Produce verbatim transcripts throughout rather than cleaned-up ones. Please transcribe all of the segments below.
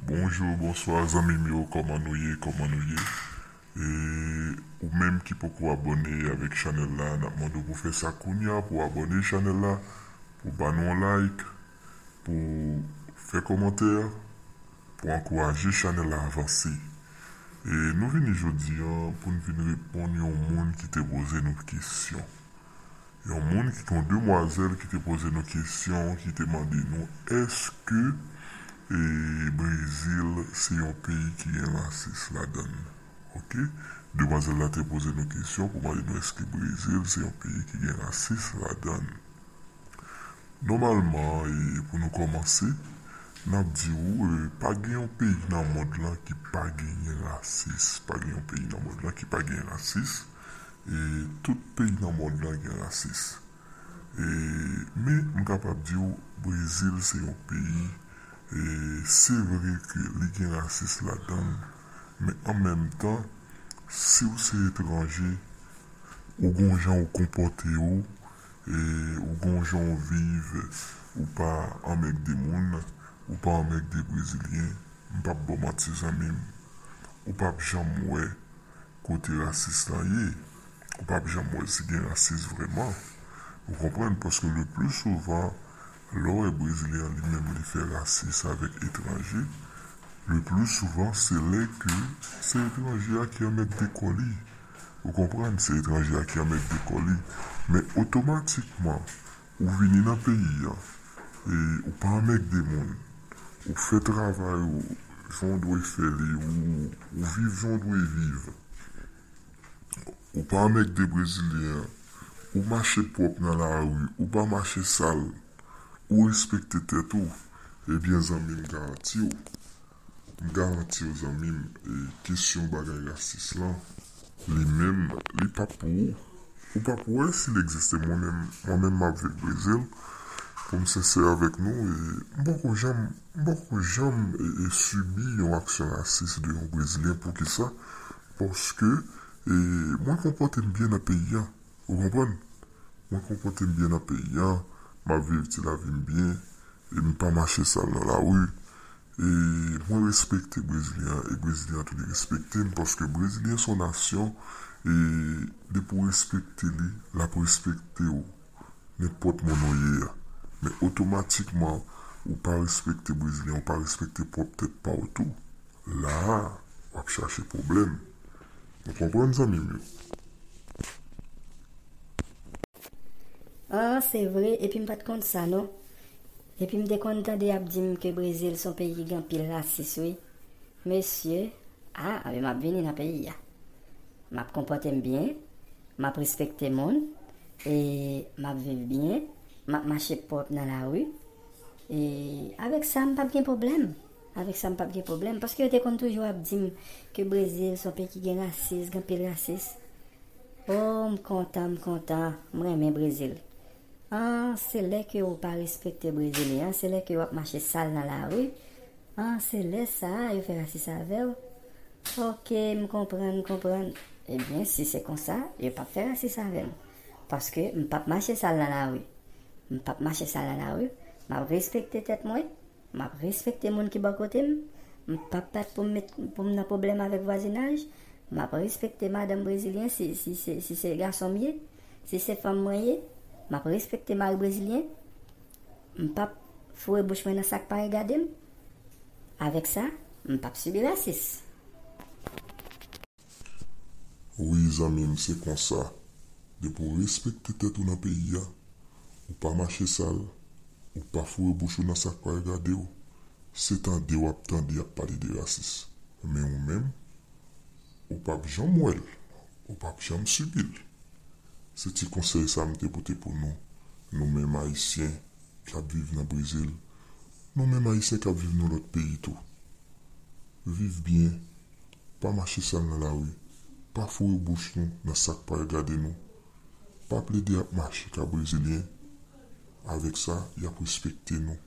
Bonjou, bonswa zanmi m yo, kòman nou ye, kòman nou ye? E ou menm ki poko abòne avèk chanèl la, n ap mande w pou fè sa kounye a, pou abòne chanèl la, pou ba nou yon like, pou fè kòmantè, pou ankouraje chanèl la avanse. E nou vini jodi a pou n vin reponn yon moun ki te poze nou kesyon. Yon moun ki, yon demwazèl ki te poze nou kesyon, ki te mande nou, èske e Brezil se yon peyi ki gen rasis ladan l? Oke? Demwazèl la te poze nou kesyon pou mande nou, èske Brezil se yon peyi ki gen rasis ladan l? Nòmalman, e pou nou kòmanse, n ap di w, e pa gen yon peyi nan mond lan ki pa genyen rasis. Pa gen yon peyi nan mond lan ki pa genyen rasis. E tout peyi nan mond lan gen rasis. E, men, m kapab di w, Brezil se yon peyi, e se vre ke li gen rasis ladan l, men an menm tan, si w se etranje, ou gon jan ou konpòte w, e ou gon jan ou viv, ou pa anmègde moun, ou pa anmègde Brezilyen, m p ap ba w manti zanmi m, ou p ap janm wè kote rasis lan ye. Ou p ap janm wè si gen rasis vrèman. Ou konprann? Paske le pli souvan, lè w wè Brezilyen an li menm li fè rasis avèk etranje, le pli souvan se lè ke se etranje a ki anmègde kò li. Ou konprann? Se etranje a ki anmègde kò li. Men otomatikman, ou vini nan peyi a, e ou pa anmègde moun, ou fè travay ou jan w dwe fè li, ou, ou viv jan w dwe viv. Ou pa anmègde Brezilyen an, ou mache pwòp nan lari, ou pa mache sal, ou respekte tèt ou, ebyen zanmi m garanti w, m garanti w zanmi m, e kesyon bagay rasis lan, li menm, li p ap pou ou. Ou p ap wè si l egziste. Mwen menm, mwen menm m ap viv Brezil, pou m sensè avèk nou, e m poko janm, m poko janm e, e sibi yon aksyon rasis de yon Brezilyen. Poukisa? Paske e, mwen konpòte m byen nan peyi a. Ou konprann? Mwen konpòte m byen nan peyi a. M ap viv ti lavi m byen. E m pa mache sal nan lari. E mwen respekte Brezilyen an. E Brezilyen an tou li respekte m. Paske Brezilyen se yon nasyon. E depi w respekte li, l ap respekte w. Nenpòt moun ou ye a. Men otomatikman, ou pa respekte Brezilyen, ou pa respekte pwòp tèt pa w tou. La a, w ap chache pwoblèm. Ou konprann, zanmi m yo? Ah, se vre, epi m pa t konn sa, non. Epi m te konn tande y ap di m ke Brezil se yon peyi ki gen anpil rasis, wi. Mesye, ah, anben m ap vini nan peyi a. M ap konpòte m byen, m ap respekte moun, e m ap viv byen, m ap mache pwòp nan lari. E avèk sa, m p ap gen pwoblèm. Avèk sa, m p ap gen pwoblèm. Paske yo te konn toujou ap di m ke Brezil se yon peyi ki gen rasis, gen anpil rasis. Oh, m kontan, m kontan. M renmen Brezil. Ah, se lè ke ou pa respekte Brezilyen an, se lè ke w ap mache sal nan lari. Ah, se lè sa a yo fè rasis avè w. Oke, m konprann, m konprann. Ebyen, si se konsa, yo p ap fè rasis avè m. Paske m p ap mache sal nan lari. M p ap mache sal nan lari. M ap respekte tèt mwen. M ap respekte moun ki bò kote m. M p ap bat pou m met, pou m nan pwoblèm avèk vwazinaj. M ap respekte madanm brezilyen si, si, si, si se gason m ye. Si se fanm mwen ye, m ap respekte mari brezilyen. M p ap foure bouch mwen nan sa k pa regade m. Avèk sa, m p ap sibi rasis. Wi, zanmi m, se konsa. Depi w respekte tèt ou nan peyi a, ou pa mache sal, ou pa foure bouch ou nan sa k pa regade w, se tande w ap tande y ap pale de rasis. Men ou menm, ou p ap janm wè l, ou p ap janm sibi l. Se ti konsèy sa a m te pote pou nou, nou menm Ayisyen k ap viv nan Brezil, nou menm Ayisyen k ap viv nan lòt peyi tou. Viv byen, pa mache sal nan lari, pa foure bouch nou nan sa k pa regade nou, pa plede ap mache ka brezilyen, avèk sa, y ap respekte nou.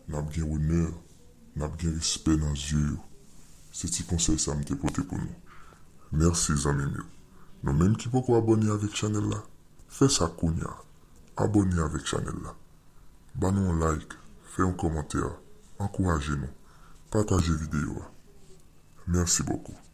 N ap gen onè, n ap gen respè nan zye yo. Se ti konsèy sa a m te pote pou nou. Mèsi, zanmi m yo. Nou menm ki poko abòne avèk chanèl la, fè sa kounye a. Abòne avèk chanèl la. Ban nou yon like, fè yon kòmantè, ankouraje nou. pataje videyo a. Merci beaucoup.